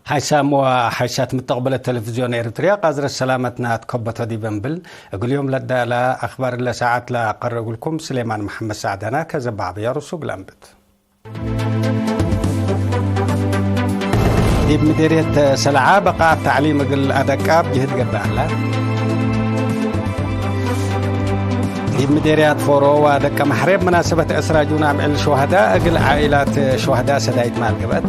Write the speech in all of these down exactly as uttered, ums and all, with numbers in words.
ሓይሳም ወሓይሳት ምተቅብለ ተለቪዝዮን ኤሪትርያ፣ ቃዝረት ሰላመትና ትከበቶ ዲበ እምብል፣ እግል ዮም ለዳለ አክባር ለሰዓት ለአቀርእ እግልኩም ስሌማን መሐመድ ሳዕዳና ከዘባዕበያ ርሱግ ለእንብት። ዲብ ምዴርየት ሰለዓ በቃዐት ተዕሊም እግል አደቃብ ጅህድ ገብአ ዐለ። ዲብ ምዴርያት ፎሮ ወደቀ መሕሬ እብ መናሰበት ዕስራ ጁን አምዕል ሹሀዳ እግል ዓኢላት ሹሀዳ ሰዳይት ማል ገብአት።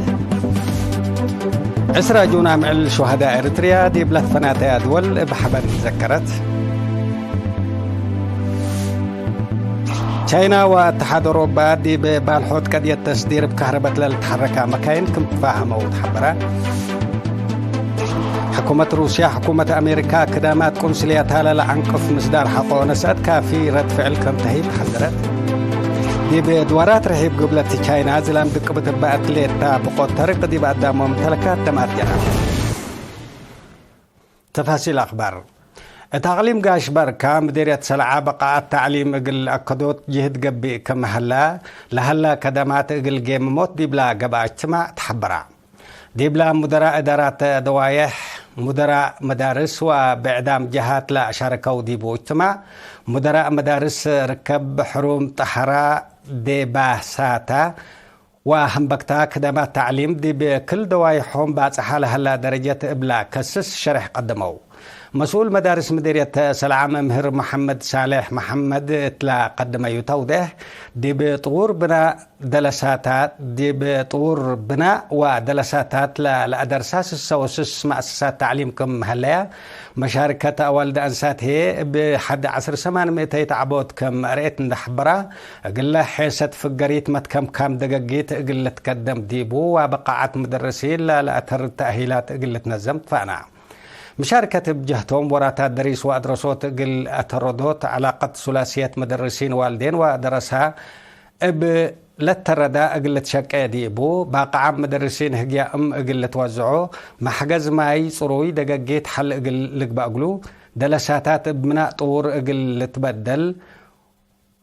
ዕስራ ጁን አምዕል ሹሀዳ ኤሪትርያ ዲብ ለትፈናተያ ድወል እብ ሐበር ዘከረት። ቻይና ወአተሓድ አውሮፓ ዲብ ባልሖት ቀድየት ተስዲር እብ ከህረበት ለልትሐረካ መካይን ክም ትፋሀመው ተሐበረ። ሕኩመት ሩስያ፣ ሕኩመት አሜሪካ፣ ክዳማት ቁንስልያታ ለለዐንቅፍ ምስዳር ሐቆ ነስአት ካፊ ረድ ፍዕል ከም ተህይብ ሐዘረት። ዲብ ድዋራት ርሒብ ግብለት ቻይና ዝላም ድቅብት እበ አትሌት ታ ብቆት ተርቅ ዲብ አዳሞም ተለካት ደማት ጀራ። ተፋሲል አክባር። እት አቅሊም ጋሽ በርካ ምዴርየት ሰለዓ በቃዐት ተዕሊም እግል አከዶት ጅህድ ገብእ ክም ሀላ፣ ለሀላ ከደማት እግል ጌምሞት ዲብላ ገብአ እጅትማዕ ተሐበራ። ዲብላ ሙደራእ እዳራት ደዋየሕ፣ ሙደራእ መዳርስ ወብዕዳም ጀሃት ለአሻረከው ዲቡ እጅትማዕ፣ ሙደራእ መዳርስ ርከብ፣ ሕሩም፣ ጠሐራ፣ ዴባሳታ፣ ወሀምበክታ ክደማት ተዕሊም ዲብ ክል ደዋይሖም ባጽሓ ለሀላ ደረጀት እብላ ከስስ ሸሬሕ ቀደመው። መስኡል መዳርስ ምዲርየት ሰለዓ መምህር መሐመድ ሳሌሕ መሐመድ እትላ ቀደመዩ ተውዴሕ፣ ዲብ ጥዉር ብናእ ደለሳታት፣ ዲብ ጥዉር ብናእ ወደለሳታት ለ-፣ ለአደርሳስ ሰወስስ መአሰሳት ተዕሊም ክም ሀለያ፣ መሻርከት አዋልድ አንሳት ህዬ እብ ሐድ ዐስር ሰማን ምእተይት ዐቦት ክም መአርኤት እንደ ሐበራ፣ እግለ ሔሰት ፍገሪት መትከምካም ደገጊት እግል ልትከደም ዲቡ ወበቃዐት ምደርሲን ለለአተርድ ተእሂላት እግል ልትነዘም ትፋና። መሻርከት እብ ጀህቶም ወራታት ደሪስ ወአድረሶት እግል አተረዶት፣ ዐላቀት ሱላስየት መደርሲን ዋልዴን ወደረሳ እብ ለተረዳ እግል ልትሸቄ ዲቡ፣ ባቅዓም መደርሲን ህግያእም እግል ልትወዝዖ፣ መሕገዝ ማይ ጽሩይ ደገጊት ሐል እግል ልግበእ እግሉ፣ ደለሳታት እብ ምናእ ጥዉር እግል ልትበደል፣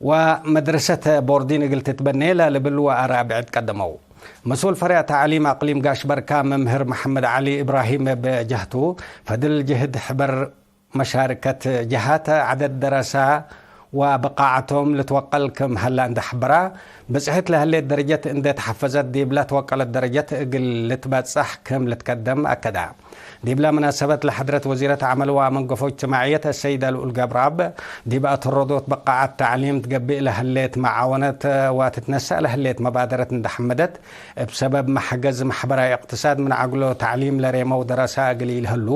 ወመድረሰት ቦርዲን እግል ትትበኔ ለልብል ወአራብዕድ ቀደመው። መስኡል ፈሬዕ ተዕሊም አቅሊም ጋሽ በርካ መምህር መሐመድ ዐሊ እብራሂም እብ ጀህቱ፣ ፈድል ጅህድ ሕበር መሻርከት ጀሃት ዐደድ ደረሳ ወብቃዐቶም ልትወቀል ክም ሀላ እንደ ሐበራ፣ ብጽሕት ለህሌት ደረጀት እንዴ ተሐፈዘት ዲብላ ትወቀለት ደረጀት እግል ልትበጸሕ ክም ልትቀደም አከዳ። ዲብለ መናሰበት ለሐድረት ወዚረት ዐመል ወመንገፎ እጅትማዕየት አሰይድ አልኡል ገብረአብ፣ ዲብ አተረዶት በቃዐት ተዕሊም ትገብእ ለህሌት መዓወነት ወትትነሰእ ለህሌት መባደረት እንደ ሐመደት፣ እብ ሰበብ መሕገዝ መሕበራዊ እቅትሳድ ምን ዐግሎ ተዕሊም ለሬመው ደረሳ እግል ኢልህሉ፣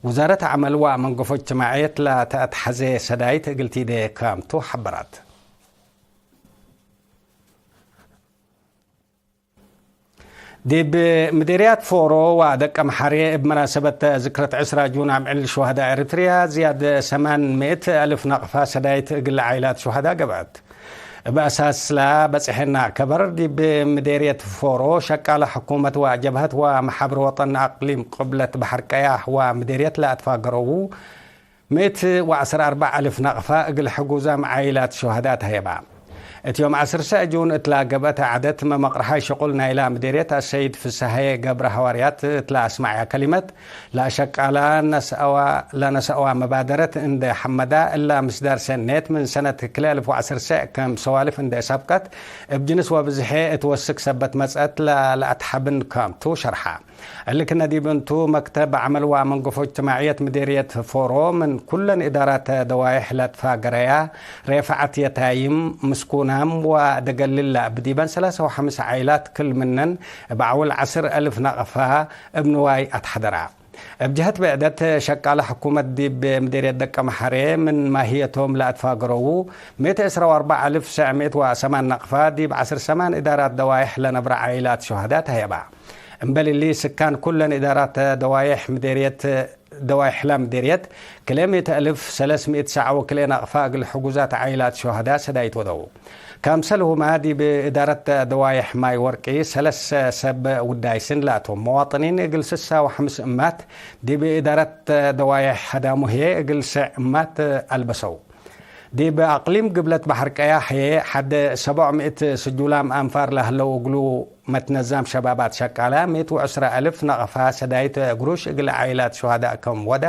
ውዛረት ዐመል ወመንገፎ እጅትማዕየት ለተአትሐዜ ሰዳይት እግል ቲዴ ከምቱ ሐበራት። ዲብ ምዴርያት ፎሮ ወደቀ መሐሬ እብ መናሰበት ዝክረት ዕስራ ጁን አምዕል ሹሀዳ ኤሪትርያ ዝያድ ሰማን ምእት አልፍ ነቅፋ ሰዳይት እግል ዓኢላት ሹሀዳ ገብአት። እብ አሳስላ በጽሐና ከበር ዲብ ምዴርየት ፎሮ ሸቃለ ሕኩመት ወጀብሀት ወመሓብር ወጠን አቅሊም ቅብለት በሐር ቀያሕ ወምዴርየት ለአትፋገረዉ ምእት ወዐስር አርበዕ አልፍ ነቅፋ እግል ሕጉዛም ዓኢላት ሹሀዳ ተህየባ። እት ዮም ዐስር ሰዕ ጁን እትላ ገብአተ ዐደት መመቅርሓይ ሽቁል ናይላ ምዴርየት አሰይድ ፍሰሀየ ገብረ ሐዋርያት እትላ አስመዐያ ከሊመት፣ ለአሸቃላ ነስአዋ፣ ለነስአዋ መባደረት እንደ ሐመዳ እላ ምስዳር ሰኔት ምን ሰነት ክልኤ አልፍ ወዐስር ሰዕ ከም ሰዋልፍ እንደ ሰብቀት እብ ጅንስ ወብዝሔ እት ወስክ ሰበት መጽአት ለ-፣ ለአትሐብን ከምቱ ሸርሓ። እሊ ክነ ዲብ እንቱ፣ መክተብ ዐመል ወመንገፎ እጅትማዕየት ምዴርየት ፎሮ ምን ኩለን እዳራት ደዋይሕ ለትፋገረያ ሬፈዐት የታይም፣ ምስኩናም ወደገልል ለእብ ዲበን ሰላሳ ወሐምስ ዓኢላት ክል ምነን እብ ዐውል ዐስር አልፍ ነቅፋ እብ ንዋይ አትሐደራ። እብ ጀሀት ብዕደት፣ ሸቃለ ሕኩመት ዲብ ምዴርየት ደቀ መሐሬ ምን ማህየቶም ለአትፋገረዉ ምእት ዕስራ ወአርበዕ አልፍ ሰዕ ምእት ወሰማን ነቅፋ ዲብ ዐስር ሰማን እዳራት ደዋይሕ ለነብረ ዓኢላት ሹሀዳ ተህየባ። እምበል እሊ፣ ስካን ኩለን እዳራት ደዋይሕ ምዴርየት፣ ደዋይሕላ ምዴርየት፣ ክልኤ ምእት አልፍ ሰለስ ምእት ሰዕ ወክልኤ ነቅፋ እግል ሕጉዛት ዓኢላት ሹሀዳ ሰዳይት ወደው። ከምሰልሁመ፣ ዲብ እዳረት ደዋይሕ ማይ ወርቂ ሰለስ ሰብ ውዳይ ስን ላቶም መዋጥኒን እግል ስሳ ወሐምስ እማት፣ ዲብ እዳረት ደዋይሕ ሀዳሙ ህዬ እግል ሰዕ እማት አልበሰው። ዲብ አቅሊም ግብለት በሐር ቀያሕ ሐድ ሰቦዕ ምእት ስጁላም አንፋር ለህለው እግሉ፣ መትነዛም ሸባባት ሸቃላ ምእት ወዕስራ አልፍ ነቀፋ ሰዳይት ግሩሽ እግል ዓኢላት ሹሃዳእ ከም ወደ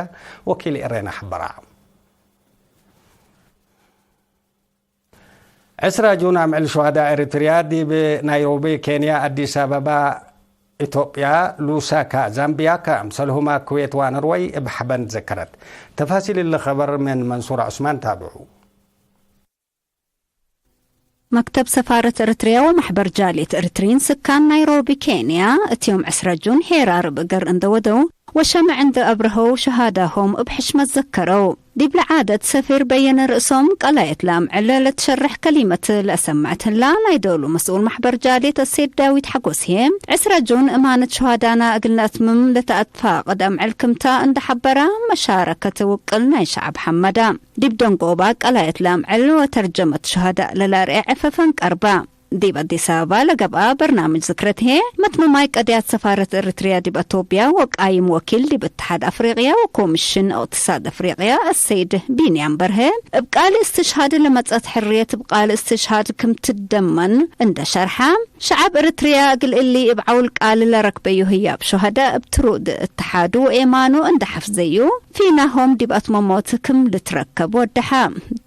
ወኪል ኤሬና ሐበራ። ዕስራ ጁን አምዕል ሹሃዳእ ኤሪትርያ ዲብ ናይሮቢ ኬንያ፣ አዲስ አበባ ኢትዮጵያ፣ ሉሳካ ዛምቢያ፣ ከአምሰልሁማ ኩዌት ወኖርወይ እብ ሐበን ዘከረት። ተፋሲል እሊ ኸበር ምን መንሱር ዑስማን ታብዑ። መክተብ ሰፋረት ኤሪትርያ ወመሕበር ጃልየት ኤሪትሪን ስካን ናይሮቢ ኬንያ፣ እት ዮም ዕስራ ጁን ሄራር እብ እገር እንደ ወደው፣ ወሸምዕ እንዴ አብርሀው ሸሃዳሆም እብ ሕሽመት ዘከረው። ዲብለ ዓደት ሰፊር በየነ ርእሶም ቀላየት ለአምዕል ለትሸርሕ ከሊመት ለአሰምዐት ህላ፣ ናይ ዶሉ መስኡል መሕበር ጃልየት አሰይድ ዳዊት ሐጎስ ህዬ፣ ዕስራ ጁን እማነት ሸሃዳና እግል ነአትምም ለተአትፋቅድ አምዕል ክምታ እንዴ ሐበረ፣ መሻረከት ውቅል ናይ ሸዐብ ሐመደ። ዲብ ደንጎባ ቀላየት ለአምዕል ወተርጀመት ሸሃዳእ ለለአርኤ ዕፈፈን ቀርበ። ዲብ አዲስ አበባ ለገብአ በርናምጅ ዝክረት ህዬ፣ መትምማይ ቀድያት ሰፋረት ኤሪትርያ ዲብ አቶብያ ወቃይም ወኪል ዲብ እትሓድ አፍሪቅያ ወኮምሽን እቅትሳድ አፍሪቅያ አሰይድ ቢንያም በርሀ፣ እብ ቃል እስትሽሃድ ለመጽአት ሕርየት እብ ቃል እስትሽሃድ ክም ትደመን እንደ ሸርሐ፣ ሸዐብ ኤሪትርያ እግል እሊ እብ ዐውል ቃል ለረክበዩ ህያብ ሹሀዳእ እብ ትሩድ እትሓዱ ወኤማኑ እንደ ሐፍዘዩ፣ ፊናሆም ዲብ አትመሞት ክም ልትረከብ ወደሐ።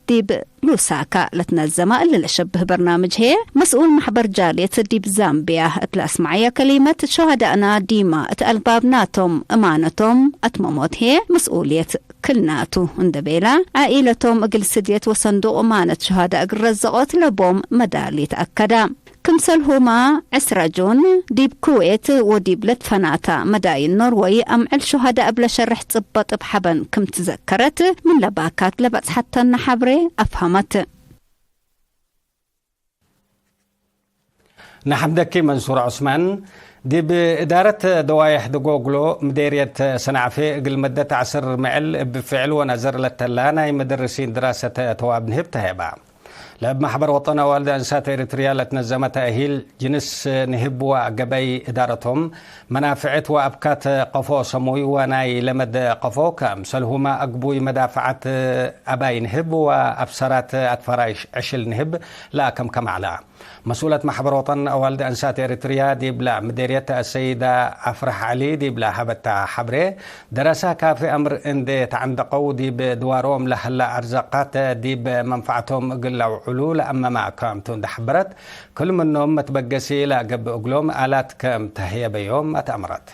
ዲብ ሉሳካ ለትነዘመ እሊ ለሸብህ በርናምጅ ህዬ፣ መስኡል መሕበር ጃልየት ዲብ ዛምቢያ እት ለአስመዐየ ከሊመት፣ ሹሀዳእና ዲማ እት አልባብናቶም፣ እማነቶም፣ አትመሞት ህዬ መስኡልየት ክልናቱ እንዴ ቤለ፣ ዓኢለቶም እግል ስድየት ወሰንዱቅ እማነት ሹሀዳእ እግል ረዘቆት ለቦም መዳሊት አከደ። ክምሰልሁመ፣ ዕስራ ጁን ዲብ ኩዌት ወዲብ ለትፈናተ መዳይን ኖርወይ አምዕል ሹሀዳእ እብ ለሸርሕ ጽበጥ እብ ሐበን ክም ትዘከረት፣ ምን ለባካት ለበጽሐተነ ሐብሬ አፍሀመት። ነሐምደኪ መንሱር ዑስማን። ዲብ እዳረት ደዋይሕ ድጎግሎ ምዴርየት ሰናዕፌ እግል መደት ዐስር ምዕል እብ ፍዕል ወነዘር ለተላ ናይ መደርሲን ድራሰት ተዋብ ንህብ ተሄባ። ለእብ መሕበር ወጠን አዋልድ አንሳት ኤሪትርያ ለትነዘመ ተእሂል ጅንስ ንህብ ወገበይ እዳረቶም፣ መናፍዕት ወአብካት ቀፎ ሰሙይ ወናይ ለመድ ቀፎ፣ ከምሰልሁመ አግቡይ መዳፍዓት አባይ ንህብ ወአብሰራት አትፈራይሽ ዕሽል ንህብ ለአከምከም ዐለ። መስኡለት መሕበር ወጠን አዋልድ አንሳት ኤሪትርያ ዲብላ ምዴርየት አሰይዳ አፍረሕ ዐሊ ዲብላ ሀበታ ሐብሬ፣ ደረሳ ካፊ አምር እንዴ ተዐንደቀው ዲብ ድዋሮም ለሀላ አርዛቃት ዲብ መንፈዐቶም እግል ለአውዕሉ ለአመመ ከምቱ እንዴ ሐበረት፣ ክል ምኖም መትበገሲ ለአገብእ እግሎም አላት ከም ተህየበዮም አትአምረት።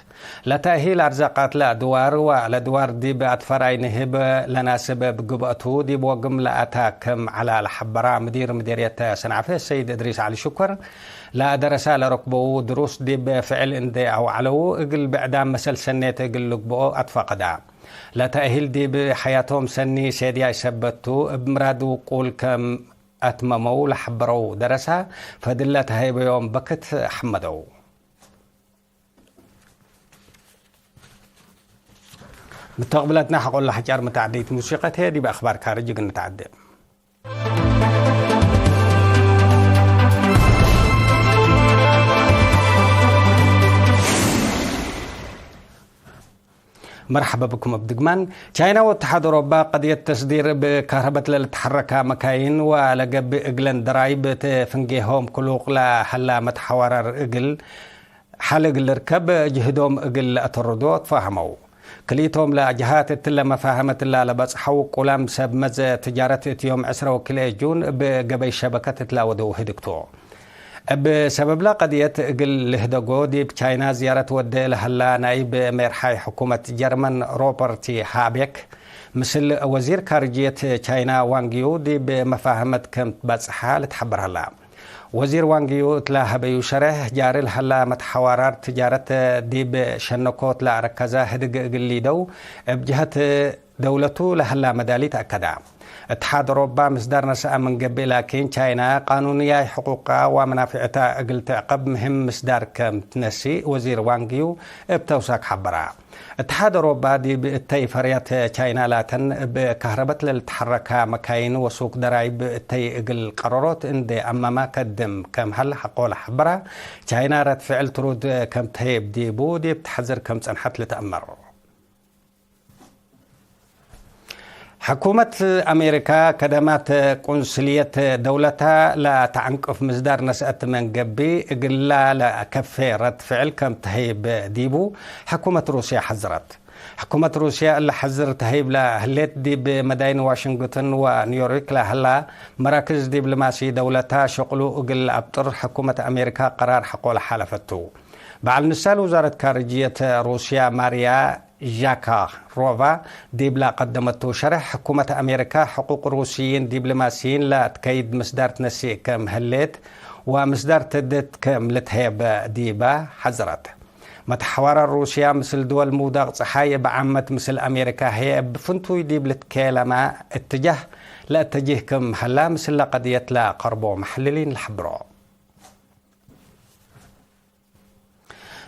ለተእሂል አርዛቃት ለአድዋር ወለድዋር ዲብ አትፈራይ ንህብ ለናስብ እብ ግብአቱ ዲብ ወግም ለአታ ክም ዐላ ለሐበራ ምዲር ምዴርየት ሰንዓፈ ሰይድ እድሪስ ዐሊ ሽኩር፣ ለደረሳ ለረክበዉ ድሩስ ዲብ ፍዕል እንዴ አውዐለው እግል ብዕዳም መሰል ሰኔት እግል ልግብኦ አትፈቀዳ። ለተእሂል ዲብ ሐያቶም ሰኒ ሴድያይ ሰበት ቱ፣ እብ ምራድ ውቁል ከም አትመመው ለሐበረው ደረሳ፣ ፈድል ለተሀይበዮም በክት ሐመደው። ምተቅብለትና ሐቆለ ሐጫር መተዐደይት ሙሲቀት ህዬ ዲብ አክባር ካርጅ እግል ንትዐደ። መርሐበ ብኩም እብ ድግማን። ቻይና ወእትሓድ ኦሮባ ቀድየት ተስዲር እብ ካህረበት ለልትሐረካ መካይን ወለገብእ እግለን ደራይብ እት ፍንጌሆም ክሉቅ ለሀላ መትሐወራር እግል ሐል እግል ልርከብ ጅህዶም እግል ለአተርዶ ትፋህመው። ክልኢቶም ለአጅሃት እትለ መፋህመት እላ ለበጽሐው ቁላም ሰብ መዘ ትጃረት እት ዮም ዕስራ ወክልኤ ጁን እብ ገበይ ሸበከት እትላ ወደው ህድግቶ። እብ ሰበብላ ቀድየት እግል ልህደጎ ዲብ ቻይና ዝያረት ወደ ለሀላ ናይብ ሜርሓይ ሕኩመት ጀርመን ሮበርት ሃቤክ ምስል ወዚር ካርጅየት ቻይና ዋንግ ዩ ዲብ መፋህመት ከም ትበጽሐ ልትሐበር ሀላ። ወዚር ዋንግ ዩ እትላ ሀበዩ ሸሬሕ፣ ጃሪ ለሀላ መትሐዋራር ትጃረት ዲብ ሸነኮት ለአረከዘ ህድግ እግል ሊደው፣ እብ ጀሀት ደውለቱ ለሀላ መዳሊት አከዳ። እትሓድ ኦሮባ ምስዳር ነስአ ምን ገብእ፣ ላኪን ቻይና ቃኑንያይ ሕቁቃ ወመናፊዕታ እግል ትዕቀብ ምህም ምስዳር ከም ትነስእ ወዚር ዋንግ ዩ እብ ተውሳክ ሐበራ። እትሓድ ኦሮባ ዲብ እተይ ፈርያት ቻይና ላተን እብ ካህረበት ለልትሐረካ መካይን ወሱክ ደራይብ እተይ እግል ቀረሮት እንዴ አመመ ከድም ከም ሀለ ሐቆ ለሐበራ፣ ቻይና ረድ ፍዕል ትሩድ ከም ተህይብ ዲቡ ዲብ ተሐዝር ከም ጸንሐት ልትአመር። ሕኩመት አሜሪካ ከደማት ቁንስልየት ደውለታ ለተዐንቅፍ ምስዳር ነስአት ምን ገብእ፣ እግላ ለከፌ ረድ ፍዕል ከም ተህይብ ዲቡ ሕኩመት ሩስያ ሐዝረት። ሕኩመት ሩስያ እለ ሐዝር ተህይብ ለህሌት፣ ዲብ መዳይን ዋሽንግቶን ወኒውዮርክ ለህላ መራክዝ ዲብሎማሲ ደውለታ ሸቅሉ እግል አብጥር ሕኩመት አሜሪካ ቀራር ሐቆ ለሓለፈቱ። በዓል ንሳል ውዛረት ካርጅየት ሩስያ ማርያ ዣካሮቫ ዲብላ ቀደመቱ ሸርሕ፣ ሕኩመት አሜሪካ ሕቁቅ ሩስይን ዲብሎማስይን ለትከይድ ምስዳር ትነስእ ከም ህሌት ወምስዳር ተደት ከም ልትሀየበ ዲባ ሐዘረት። መትሐዋረ ሩስያ ምስል ድወል ምውዳቅ ጸሓይ እብ ዓመት ምስል አሜሪካ ህዬ እብ ፍንቱይ ዲብ ልትኬለመ እትጃህ ለአተጅህ ክም ሀላ ምስለ ቀድየት ለቀርቦ መሐልሊን ለሐብሮ።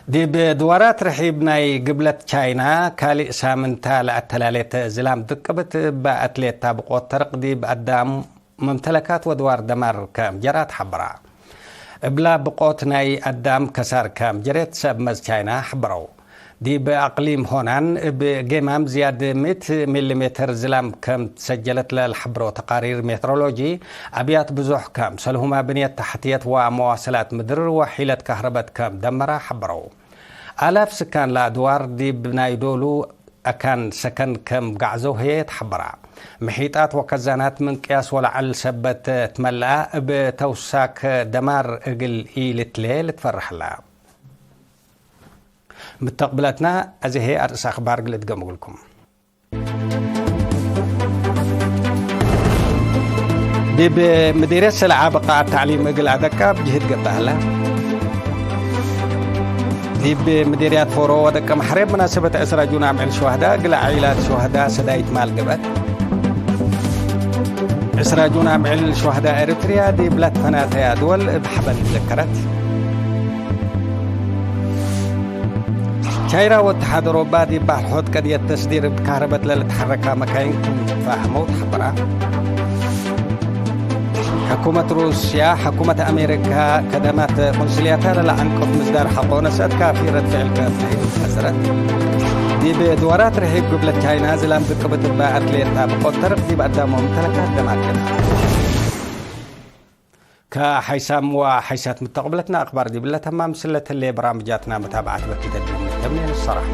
ዲብ ድዋራት ርሒብ ናይ ግብለት ቻይና፣ ካልእ ሳምንታ ለአተላሌት ዝላም ድቅብት እበ አትሌት ታብቆት ተርቅ ዲብ አዳም መምተለካት ወድዋር ደማር ከም ጀራት ሐበራ። እብላ ብቆት ናይ አዳም ከሳር ከም ጀሬት ሰብ መዝ ቻይና ሐበረው። ዲብ አቅሊም ሆናን እብ ጌማም ዝያድ ምእት ሚሊሜትር ዝላም ከም ትሰጀለት ለልሐብሮ ተቃሪር ሜትሮሎጂ፣ አብያት ብዙሕ ከም ሰልሁማ ብንየት ተሕትየት ወመዋሰላት ምድር ወሒለት ከህረበት ከም ደመራ ሐበረው። አላፍ ስካን ለአድዋር ዲብ ናይ ዶሉ አካን ሰከን ከም ጋዕዘው ህዬ ተሐበራ። ምሒጣት ወከዛናት ምን ቅያስ ወለዐል ሰበት ትመልአ፣ እብ ተውሳክ ደማር እግል ኢልትሌ ልትፈርሕ ላ። ምተቅብለትና፣ አዜ ህዬ አርእስ አክባር እግል እድገም እግልኩም። ዲብ ምዲርየት ሰልዓ ብቃዐት ተዕሊም እግል አደቃብ ጅህድ ገብአ ሀላ። ዲብ ምዲርያት ፎሮ ወደቀ መሕሬብ መናሰበት ዕስራ ጁን አምዕል ሸዋህዳ እግል ዓኢላት ሸዋህዳ ሰዳይት ማል ገብአት። ዕስራ ጁን አምዕል ሸዋህዳ ኤሪትርያ ዲብ ለትፈናተያ ድወል እብ ሐበን ትዘከረት። ቻይና ወእትሓድ አውሮባ ዲብ ባሕር ሖት ቀድየት ተስዲር እብ ካህረበት ለልትሐረካ መካይን ክም ትፋህመው ተሐበራ። ሕኩመት ሩስያ፣ ሕኩመት አሜሪካ ከደማት ቁንስልያታ ለለዐንቅፍ ምስዳር ሐቆ ነስአት ካፊ ረድ ፍዕል ከአፍሀይት ሐዘረት። ዲብ ድዋራት ርሒብ ግብለት ቻይና ዝላም ድቅብት እበ አትሌት ታብቆት ተርቅ ዲብ አዳም ወምተለካት ደማር ገብአ። ከሐይሳም ወሐይሳት ምተቅብለትና አክባር ዲብለ ተማም ምስለ ትሌ በራምጃትና መታብዓት በኪት እግል ንተምኔ ንሰራሕ።